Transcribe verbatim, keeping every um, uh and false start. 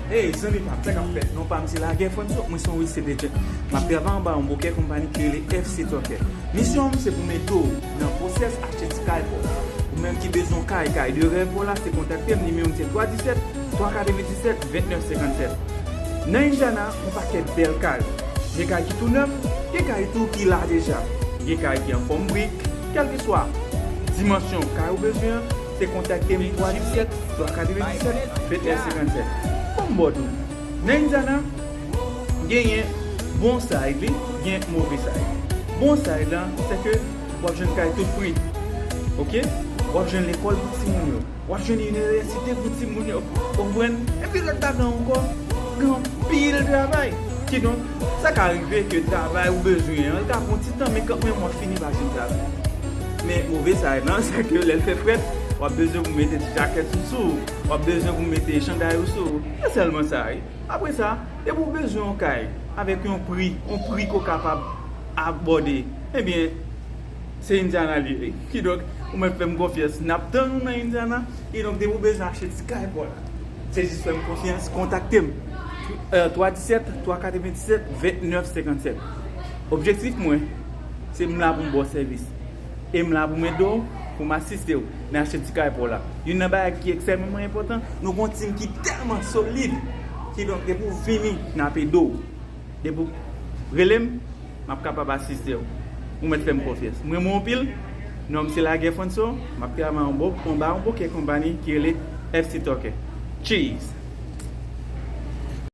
Hey zanmi pa m, sa k ap fèt? Non pa m se Lagè Franso, mwen se yon real estate agent. M ap travay anba yon bokè konpayi ki rele F C Talker. Misyon m se pou m ede w nan pwosès achte ti kay pa w. Ou menm ki bezwen yon kay, kay de rèv pa w la, se kontakte m, nimewo m se twa disèt, twa katrevenndisèt, vennèf senkannsèt. Nan Indiana, yon pakèt bèl kay. Gen kay ki tou nèf, gen kay tou ki la deja. Gen kay ki an fòm brik, kèlkeswa dimansyon kay ou bezwen an, se kontakte m twa disèt, twa katrevenndisèt, vennèf senkannsèt. Fò m ba w tou. Nan Indiana, genyen bon side li, gen move side. Bon side lan, se ke w ap jwenn kay tout pri. Oke? W ap jwenn lekòl pou timoun yo. W ap jwenn inivèsite pou timoun yo. Ou konprann? Epi lòt bagay ankò, gen anpil travay. Kidonk, sa ka rive ke travay ou bezwen an, li ka pran ti tan, men kanmenm w ap fini pa jwenn travay. Men move side lan, se ke lè l fè frèt, w ap bezwen pou mete ti jakèt ou sou ou, w ap bezwen pou mete chanday ou sou ou. Se sèlman sa, wi. Apre sa, depi w bezwen yon kay avèk yon pri, yon pri ke w kapab abòde, ebyen, se Indiana li ye. Kidonk, ou mèt fè m konfyans. N ap tann ou nan Indiana. Kidonk, depi w bezwen achte ti kay pa w la, se jis fè m konfyans, kontakte m. Euh, twa disèt, twa katrevenndisèt, vennèf senkannsèt. Objektif mwen, se m la pou m ba w sèvis. E m la pou m ede w, pou m asiste w nan achte ti kay pa w la. Youn nan bagay ki ekstrèmeman enpòtan, nou gen yon team ki tèlman solid. Kidonk, depi w vini, n ap ede w. Depi w rele m, m ap kapab asiste w. Ou mèt fè m konfyans. M renmen w anpil. Non m se Lagè Franso, m ap travay anba, anba yon bokè konpayi ki rele F C Talker. Cheese!